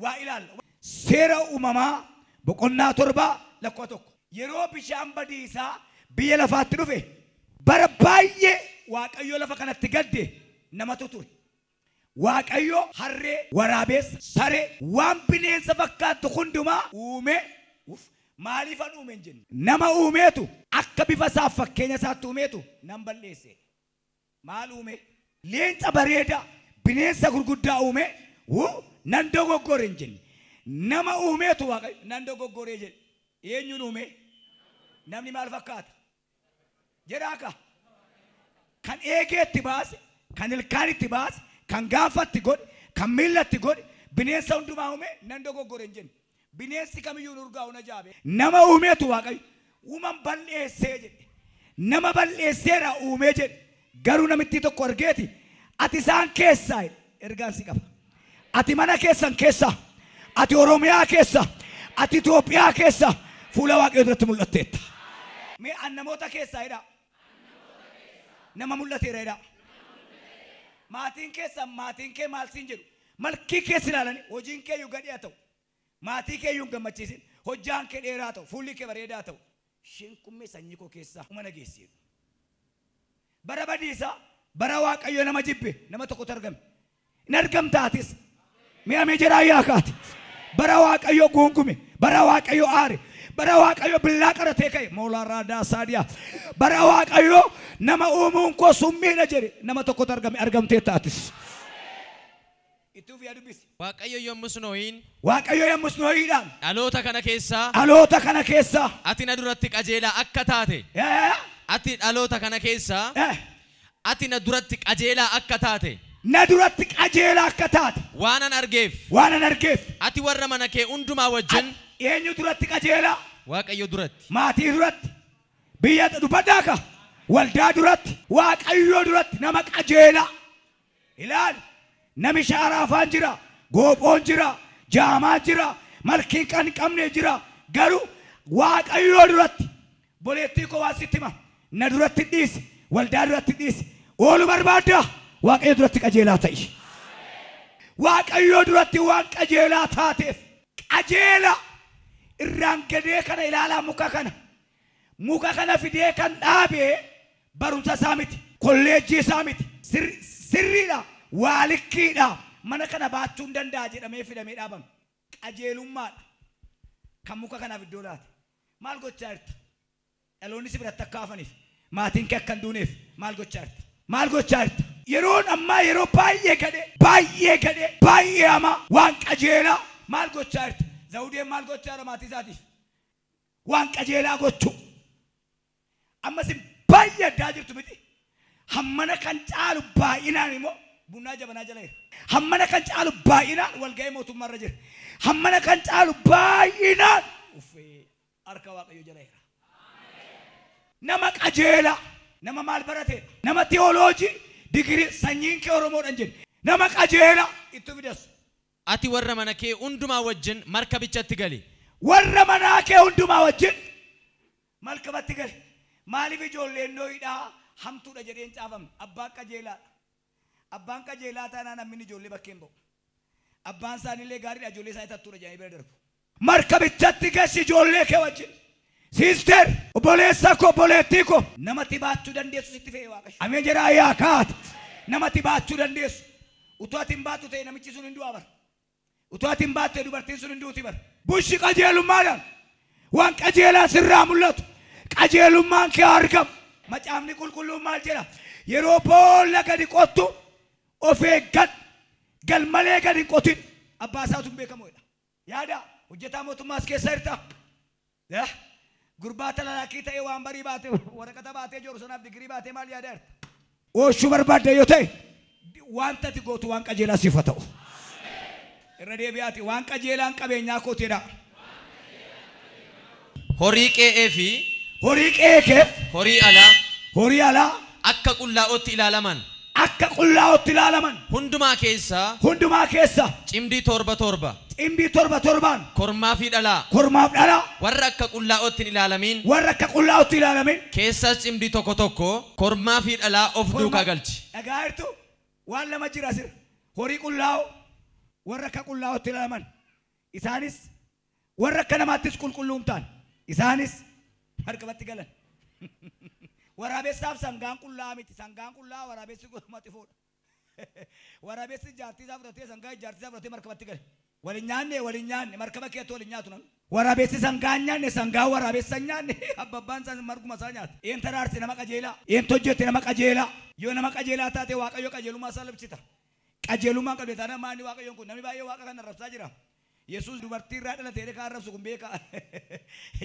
Waa ilaalla. Seera uumamaa boqonnaa 7 lakkoofsa 1. Yeroo bishaan badiisaa biyya lafaatti dhufe bara baay'ee Waaqayyo lafa kanatti gadde namatu ture. Waaqayyo harree, waraabessa, saree waan bineensa fakkaattu hundumaa uume. Maaliifan uume hin jenne. Nama uumeetu akka bifa isaaf fakkeenya isaatti uumeetu nan balleesse. Maal uume? Leenca bareedaa bineensa gurguddaa uume nan dogoggore hin jenne. Nama uumeetu Waaqayyo nan dogoggoree jedhe. Eenyuun uume? Namni maal fakkaata? Jedhaa kan eegeetti baase, kan ilkaanitti baase, kan gaanfatti godhe, kan miillatti godhe, bineensa hundumaa uume nan dogoggore hin jenne. Bineensi kamiyyuu urgaa'u na jaabe. Nama uumeetu Waaqayyo uuman balleessee jedhe. Nama balleesseera uumee jedhe. Garuu namitti tokko argeeti ati isaan keessaa ergaan si qaba. Ati mana keessan keessaa, ati Oromiyaa keessaa, ati Itoophiyaa keessaa fuula Waaqayyoo duratti mul'atteetta. Mee an namoota keessaa jedhaa. Nama mul'ateera jedhaa. Maatiin keessan maatiin kee maal siin jedhu? Malkii keessa ilaalanii hojiin kee iyyuu gadhee haa ta'u. Maatii kee iyyuu hin gammachiisin. Hojjaan kee dheeraa ta'u, fuulli kee bareedaa ta'u. Isheen kummee sanyii koo keessaa mana geessi. Bara badiisaa, bara Waaqayyo nama jibbe, nama tokkotu argame. Hin argamtaatis. Mi'a mee jedhaa yaa kaati. Bara Waaqayyo guungume, bara Waaqayyo aare, bara Waaqayyo billaa qaratee ka'e, moolaa raadaa saadiyaa. Bara Waaqayyo nama uumuun koo summiidha jedhe, nama tokkotu argame, argamtee taatis. Waaqayyo yommus Nohiin, Waaqayyo yommus Nohiidhaan, dhaloota kana keessaa, dhaloota kana keessaa, ati na duratti qajeelaa akka taate, ati dhaloota kana keessaa, ati na duratti qajeelaa akka taate, na duratti qajeelaa akka taate, waanan argeef, waanan argeef, ati warra mana kee hundumaa wajjin, eenyu duratti qajeelaa? Waaqayyo duratti, maatii duratti, biyya dubbaddaa waldaa duratti, Waaqayyo duratti nama qajeelaa. Ilaali. Nami shaaraafaan jira, goophoon jira, jaamaan jira, malkii kan qabne jira. Garuu Waaqayyo duratti boleettii koo waan sitti hima. Na duratti dhiisi, waldaa duratti dhiisi. Oolu barbaaddaa Waaqayyo duratti qajeelaa ta'i. Waaqayyo duratti waan qajeelaa taateef qajeela irraan gadee kana ilaalaa muka kana. Muka kana fidee kan dhaabee barumsa isaa miti, kolleejjii isaa miti, sirriidha. Waalikkiidha mana kana baachuu hin danda'a jedhamee fidamee dhaabame. Qajeelummaadha kan muka kanaaf iddoo laate. Maal gochaa jirta? Dhaloonni si biratti akka hafaniif, maatiin kee akka hin duuneef maal gochaa jirta? Maal gochaa jirta? Yeroon ammaa yeroo baay'ee gadhee, baay'ee gadhee, baay'ee hamaa waan qajeelaa maal gochaa jirta? Zawudeen maal gochaa jira maatii isaatiif? Waan qajeelaa gochuu. Ammas baay'ee addaa jirtu miti. Hammana kan caalu baay'inaan immoo bunnaa jabanaa jala jira. Hammana kan caalu baay'inaan walga'ii mootummaarra jira. Hammana kan caalu baay'inaan uffee harka Waaqayyoo jala jira. Nama qajeelaa, nama maal barateedha? Nama tiyooloojii digirii sanyiin kee Oromoodhaan jedhe. Nama qajeelaa itti fidas. Ati warra mana kee hundumaa wajjin markabichatti gali. Warra manaa kee hundumaa wajjin markabatti gali. Maaliif ijoolleen Nohiidhaa hamtuudha jedheen caafamne? Abbaan qajeelaadha. Abbaan qajeelaa taanaan namni ijoollee bakkeen ba'u. Abbaan isaaniillee gaariidha ijoollee isaanii tattuudha jedhanii bira darbu. Markabichatti geessi ijoollee kee wajjin. Siister, obboleessa koo, obboleettii koo, namatti baachuu dandeessu sitti fe'e Waaqayyo. Ameen jedhaa yaa kaata. Namatti baachuu dandeessu. Utuu ati hin baattu ta'e namichi sun hin du'a bara. Utuu ati hin baattu ta'e dubartiin sun hin duuti bara. Bushi qajeelummaadhaan waan qajeelaan sirraa mul'atu. Qajeelummaan kee argamu. Macaafni qulqulluun maal jedha? Yeroo boolla gadi qottu of eeggadhu. Galmalee gadi hin qotin. Abbaa isaatu hin beekamu jedha. Yaada hojjetaa mootummaas keessa jirta. Gurbaa talalaakii ta'ee waan barii baatee waraqata baatee jiru sanaaf digirii baatee maal yaadaa jirta? Ooshuu barbaadde yoo ta'e wanta ati gootu waan qajeelaa siif haa ta'u. Irra deebi'aati waan qajeelaan qabeenyaa kooti jedha. Horii qe'ee fi horii qe'ee keef horii alaa, horii alaa akka qullaa'ootti ilaalaman, akka qullaa'ootti ilaalaman hundumaa keessaa, hundumaa keessaa cimdii 7 7, cimdii 7 7 kormaa fi dhalaa, kormaaf dhalaa, warra akka qullaa'ootti hin ilaalamin, warra akka qullaa'ootti ilaalamin keessaas cimdii 1 1 kormaa fi dhalaa of duukaa galchi. Dhagaa jirtu waan lama jira asirra. Horii qullaa'oo warra akka qullaa'ootti ilaalaman. Isaanis warra akka namaattis qulqulluu hin taane. Isaanis markabatti galan. Waraabessaaf sangaan qullaa miti. Sangaan qullaa waraabessi maxifoodha. Waraabessi jaartii isaa fudhatee sangaa jaartii isaa fudhatee markabatti gale. Waliin nyaanne markaba keetti waliin nyaatu namni. Waraabessi sangaa nyaanne sangaa waraabessa nyaanne abbabbaan isaa marguma isaa nyaata. Een taraarse nama qajeelaa. Een hojjette nama qajeelaa. Yoo nama qajeelaa taate Waaqayyo qajeelummaa isaa labsita. Qajeelummaan qabde taanaan maanni Waaqayyoon kun namni baay'ee Waaqa kana arrabsaa jira. Yesuus dubartii irraa dhalatee kan arrabsu kun beeka.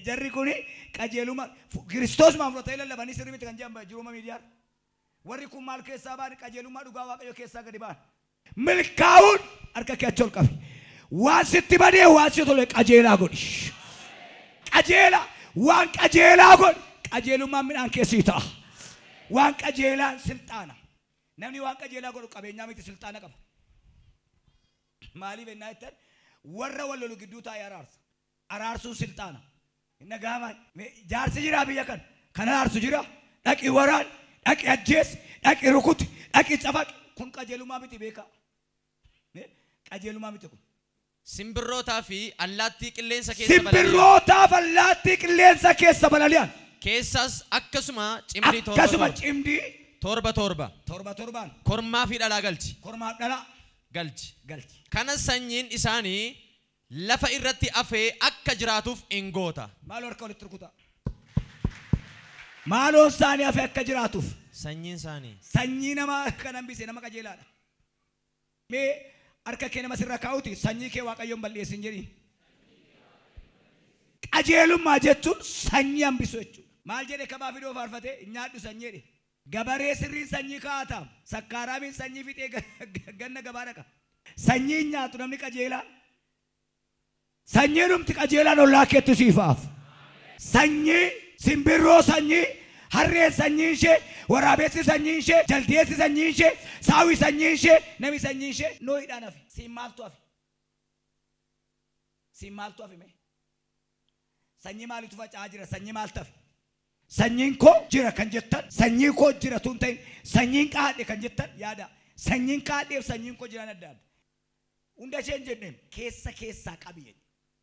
Jarri kuni qajeelummaa Kiristoos maan fudhatee lallabanii sirrii miti kan jedhan jiruuma miidiyaa. Warri kun maal keessaa ba'an qajeelummaa dhugaa Waaqayyo keessaa gadi ba'an. Milkaa'uun harka kee achi ol qabi. Waan sitti badee waan sitti tole qajeelaa godhi. Qajeelaa waan qajeelaa godhi. Qajeelummaan midhaan keessii ta'a. Waan qajeelaan silxaana. Namni waan qajeelaa godhu qabeenyaa miti silxaana qaba. Maaliif ennaa jettan warra wal lolu gidduu taa'ee araarsa. Araarsuun silxaana. Inna gaama jaarsi jira biyya kana. Kan araarsu jira. Dhaqi waraan, dhaqi ajjees, dhaqi rukuti, dhaqi cafaqi. Kun qajeelummaa miti beekaa. Qajeelummaa miti kun. Simbirrootaa fi allaattii qilleensa keessa balali'an. Simbirrootaa fi allaattii qilleensa keessa balali'an. Keessas akkasuma cimdii torba. Akkasuma cimdii torba torba. Torba torbaan. Kormaa fi dhalaa galchi. Kormaa fi dhalaa galchi. Galchi. Kana sanyiin isaanii lafa irratti afee akka jiraatuuf in goota. Maaloo harka walitti rukutaa. Maaloon isaanii afee akka jiraatuuf. Sanyiin isaanii. Sanyii nama kan hambise nama qajeelaadha. Mee harka kee nama sirra kaa'uti sanyii kee Waaqayyoon balleessin jedhi. Qajeelummaa jechuun sanyii hambisu jechuudha. Maal jedhe kabaa fidoo faarfatee nyaadhu sanyii jedhe. Gabaree sirriin sanyii kaa'ata. Sakkaaraamiin sanyii fixee ganna gabaa dhaqa. Sanyii nyaatu namni qajeelaan. Sanyii dhumti qajeelaan ollaa keetti siifaaf. Sanyii simbirroo sanyii harreen sanyii ishee waraabessi sanyii ishee jaldeessi sanyii ishee saawwi sanyii ishee nami sanyii ishee nooyidhaan hafe. Siin maaltu hafe? Siin maaltu hafe mee? Sanyii maalitu faca'aa jira? Sanyii maaltu hafe? Sanyiin koo jira kan jettan sanyii koo jira tun ta'in sanyiin qaadhe kan jettan yaada. Sanyiin qaadheef sanyiin koo jiran adda adda. Hunda ishee hin jenneen keessa keessaa qabi jedhe.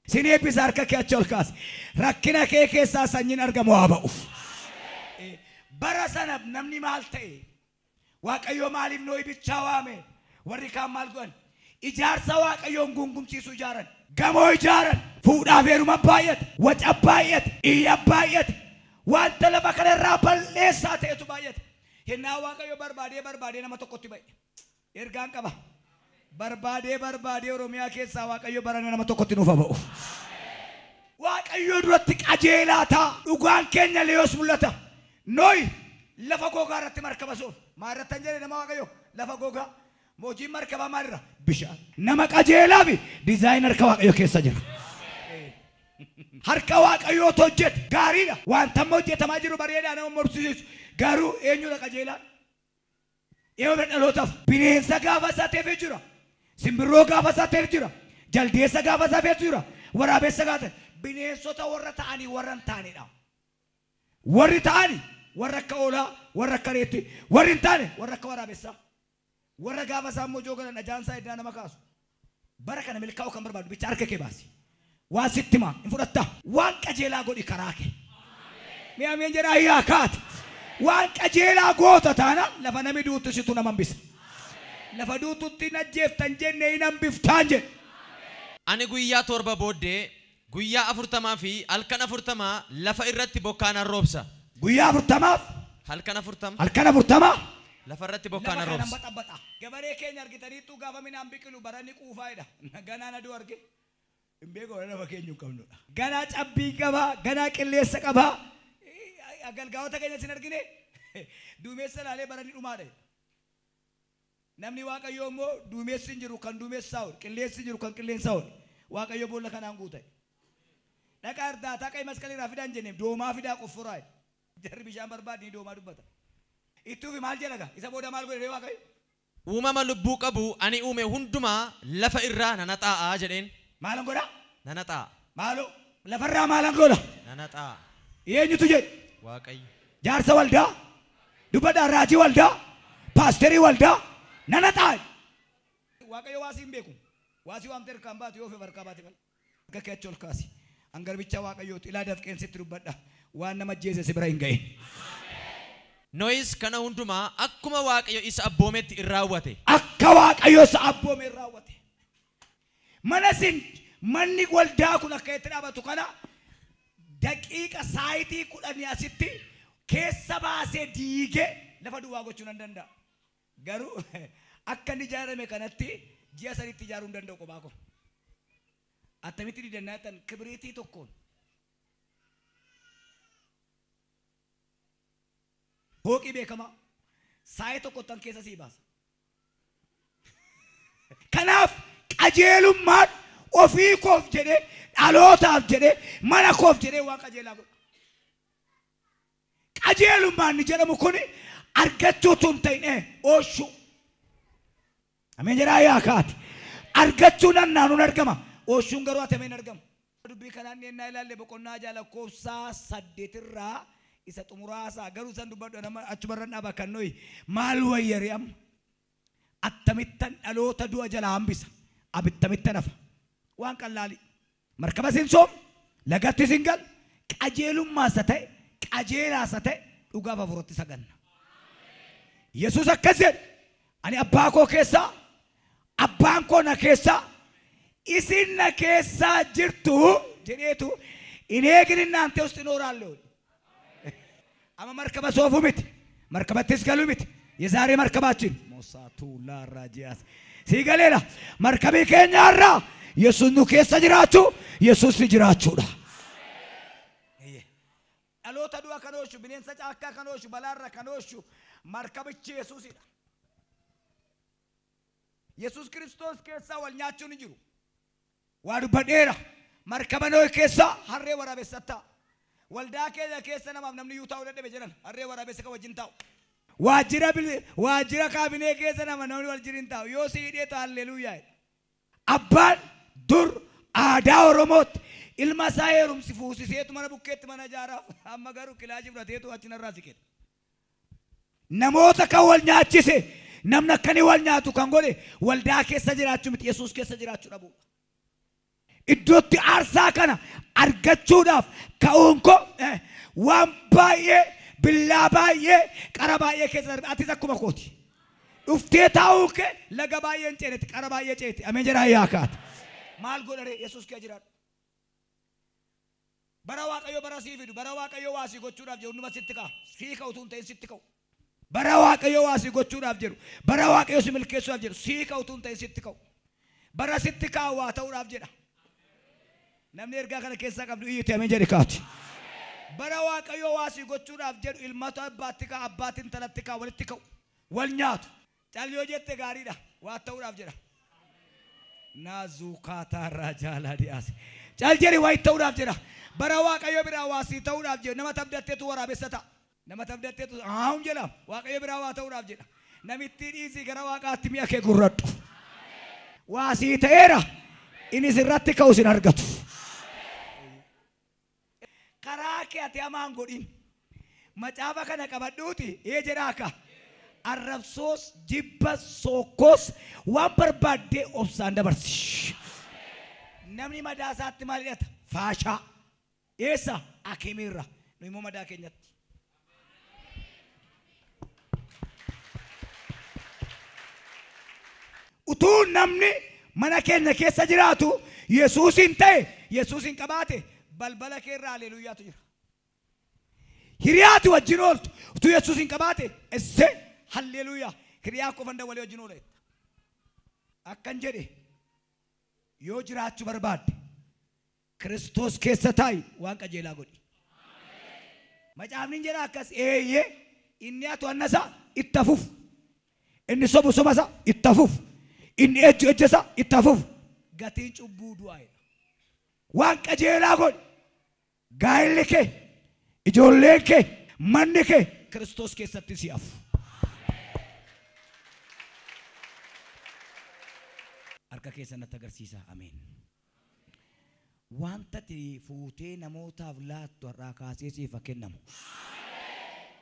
Sin eebbisa harka kee achi ol kaase. Rakkina kee keessaa sanyiin argamu haa ba'uuf. Bara sana namni maal ta'e? Waaqayyo maaliif Noohi bichaa waame? Warri kaan maal godhan? Ijaarsa Waaqayyoon gungumsiisu ijaaran. Gamoo ijaaran. Fuudhaaf heeruma baay'ate. Waca baay'ate. Iyya baay'ate. Wanta lafa kanarraa balleessaa ta'etu baay'ate. Hennaa Waaqayyo barbaadee barbaadee nama tokkotti ba'e. Ergaan qaba. Barbaadee barbaadee Oromiyaa keessaa Waaqayyo barana nama tokkotti nuuf haa ba'u. Waaqayyo duratti qajeelaa ta'a. Dhugaan keenya leeyoos mul'ata. Noohi lafa gogaa irratti markaba soof. Maal irratti hin jedhe nama Waaqayyo? Lafa gogaa. Moojiin markabaa maalirra? Bishaan. Nama qajeelaa fi dizaayin harka Waaqayyo keessa jira. Harka Waaqayyootu hojjete. Gaariidha. Wanta amma hojjetamaa jiru bareedaa nama mormisiisu. Garuu eenyudha qajeelaan? Eenyudha dhalootaaf? Bineensa gaafa isaa ta'eef jira. Simbirroo gaafa isaa ta'eef jira. Jaldeessa gaafa isaa ta'eef jira. Waraabessa gaafa ta'e. Bineensota warra ta'anii warra hin taanedha. Warri ta'anii warra akka hoolaa, warra akka reetti, warri hin taane warra akka waraabessaa. Warra gaafa isaa immoo galan ajaan isaa iddoo nama kaasu. Bara kana milkaa'uu kan barbaadu bicha harka kee baasi. Waan sitti himaa hin fudhattaa. Waan qajeelaa godhi karaa kee. Mi'a mi'a jedhaa yaa kaate. Waan qajeelaa goota taanaan lafa namni duutu situ nama hambisa. Lafa duututti hin ajjeeftan jenne hin hambiftaan jedhe. Ani guyyaa 7 booddee guyyaa 40 fi halkan 40 lafa irratti bokkaan nan roobsa. Guyyaa 40 halkan 40 halkan 40 lafa irratti bokkaan nan roobsa. Gabaree keenya argitaniittu gaafa midhaan biqilu baranni quufaa'edha. Ganaan aduu arge. Hin beeku lafa keenya hin qabnudha. Ganaa cabbii qabaa, ganaa qilleensa qabaa. Galgaa'ota keenya sin argine duumessa ilaalee baranni dhumaadha. Namni Waaqayyoo immoo duumessi hin jiru kan duumessaa oolu, qilleensi hin jiru kan qilleensaa oolu. Waaqayyo boolla kanaan guute. Dhaqaa irdaataa qayi masqalii irraa fidaan jenneef doomaa fidaa qofforaa. Jarri bishaan barbaadni doomaa dubbata. Ittuufi maal jedha gaa? Isa booda maal godhe Waaqayyo? Uumama lubbuu qabu ani uume hundumaa lafa irraa nanaxaa'a jedheen. Maalan godha? Nanaxaa'a. Maaloo lafarraa maalan godha? Nanaxaa'a. Eenyutu jedhe? Waaqayyo. Jaarsa waldaa, dubbadhaa raajii waldaa, paasterii waldaa nanaxaa'a. Waaqayyo waasii hin beeku. Waasii waamtee harkaan baatu yoo fe'e harkaa baate malee. Harka kee achi ol kaasi. An garbicha Waaqayyooti. Ilaa dafqeen sitti dubbadha. Waan nama ajjeese si bira hin ga'in. Nohis kana hundumaa akkuma Waaqayyo isa abboometti in raawwate. Akka Waaqayyo isa abboome in raawwate. Mana sin manni waldaa kun akka itti dhaabatu kana daqiiqa saayitii 10 asitti keessa baasee diigee lafa duwwaa gochuu nan danda'a. Garuu akka inni ijaarame kanatti ji'a 3tti ijaaruu hin danda'u kophaa koo. Attamitti didannaa jettan kibriitii tokkoon. Hooqii beekamaa saayii tokkottan keessa sii baasa. Kanaaf qajeelummaan ofii koof jedhee dhalootaaf jedhee mana koof jedhee waan qajeelaa godha. Qajeelummaan ni jedhamu kun argachuu tun ta'in oolchuu. Ameen jedhaa yaa kaati. Argachuu nannaanuun argama. Oolchuun garuu atameen argama. Dubbii kanaan ennaa ilaalle boqonnaa lakkoofsa 8 irraa isa xumuraasaa garuu san dubbadhu nama achumarran dhaaba kan nuyi maal wayyare amma attamittan dhaloota du'a jalaa hambisa abittamittan hafa waan qallaali markaba sin soom lagatti sin gal qajeelummaasa ta'e qajeelaasa ta'e dhugaaf hafuuratti saganna. Yesuus akkas jedhe ani abbaa koo keessaa abbaan koo na keessaa isin na keessaa jirtu jedheetu hin eegin እናንተ ውስጥ እኖራለሁ። አማ መርከባ ሶፉ ምት መርከባትስ ገሉ ምት የዛሬ መርከባችን ሞሳቱ ላራጂያስ ሲገሌላ መርከቢ ከኛራ ኢየሱስ ኑ ከሰ ጅራቹ ኢየሱስ ጅራቹዳ አሎታ ዱአ ከኖሹ ቢኔንሰ ጫካ ከኖሹ በላራ ከኖሹ መርከብች ኢየሱስ ይዳ ኢየሱስ ክርስቶስ ከሳ ወልኛቹን እንጅሩ ዋዱ በዴራ መርከባ ነው ከሳ ሀሬ ወራበሰታ waldaa keenya keessa namaaf namni iyyuu taa'uu dadhabe jedhan harree waraabessa kan wajjin taa'u. Waajjira kaabinee keessa nama namni wal jirin taa'u yoo si hidhee ta'a halleluuyaa. Abbaan dur aadaa Oromootti ilma isaa heerumsi fuusiseetu mana bukkeetti mana ijaaraaf amma garuu kilaashii fudhateetu achi narraa siqeera. Namoota kan wal nyaachise namni akkanii wal nyaatu kan godhe waldaa keessa jiraachuu miti Yesuus keessa jiraachuu dhabuudha. Iddootti aarsaa kana argachuudhaaf ka'uun koo waan baay'ee billaa baay'ee qara baay'ee keessa darbe atis akkuma kooti. Dhuftee taa'uu kee laga baay'ee hin ceenetti qara baay'ee ceeti. Ameen jedhaa yaa kaata. Maal godharee Yesuus kee jiraadhu. Bara Waaqayyo bara sii fidu bara Waaqayyo waa sii gochuudhaaf jedhu hunduma sitti ka'a. Sii ka'u utuu hin ta'in sitti ka'u. Bara Waaqayyo waa sii gochuudhaaf jedhu bara Waaqayyo si milkeessuudhaaf jedhu sii ka'u utuu hin ta'in sitti ka'u. Bara sitti ka'a waa ta'uudhaaf jedha. Namni ergaa kana keessaa qabdu iyyite ameen jedhi kaati. Bara Waaqayyo waa sii gochuudhaaf jedhu ilmatu abbaatti ka'a abbaatti intalatti ka'a walitti ka'u wal nyaatu. Calliyoo jette gaariidha waa ta'uudhaaf jedha. Naazuukaataa irraa jaalaa dhiyaase. Cal jedhi waa ta'uudhaaf jedha. Bara Waaqayyo biraa waa sii ta'uudhaaf jedhu nama tabdatteetu waraabessa ta'a. Nama tabdatteetu haa'um jedhama Waaqayyo biraa waa ta'uudhaaf jedha. Namitti dhiisii gara Waaqaatti mi'a kee gurradhu. Waa sii ta'eera inni sirratti ka'u sin argatu. Karaa kee ati hamaan godhin macaafa kana qabadhuuti ee jedhaa akka arrabsoos jibba sookkoos waan barbaaddee obsaan dabarsi. Namni madaa isaatti maal hidhata? Faashaa. Eessa? Akimiirra. Nu immoo madaa keenyatti. Utuu namni mana keenya keessa jiraatu Yesuus hin ta'e Yesuus hin qabaate balbala keerraa haleluuyaatu jira. Hiriyaati wajjin ooltu utuu Yesuus hin qabaate esse halleluuyaa hiriyaa qofan dawwalee wajjin oola jetta. Akkan jedhe yoo jiraachuu barbaadde Kiristoos keessa taa'i waan qajeelaa godhi. Macaafni jedha akkas eeyyee inni atu annasaa itti hafuuf inni sobu sobasaa itti hafuuf inni ejju ejjasaa itti hafuuf gatiin cubbuu du'aa jedha. Waan qajeelaa godhi. Gaa'elli kee ijoolleen kee manni kee Kiristoos keessatti si hafu. Harka keessan natti agarsiisa. Ameen. Wanta ati fuutee namootaaf laattu har'aa kaasee siif haa kennamu.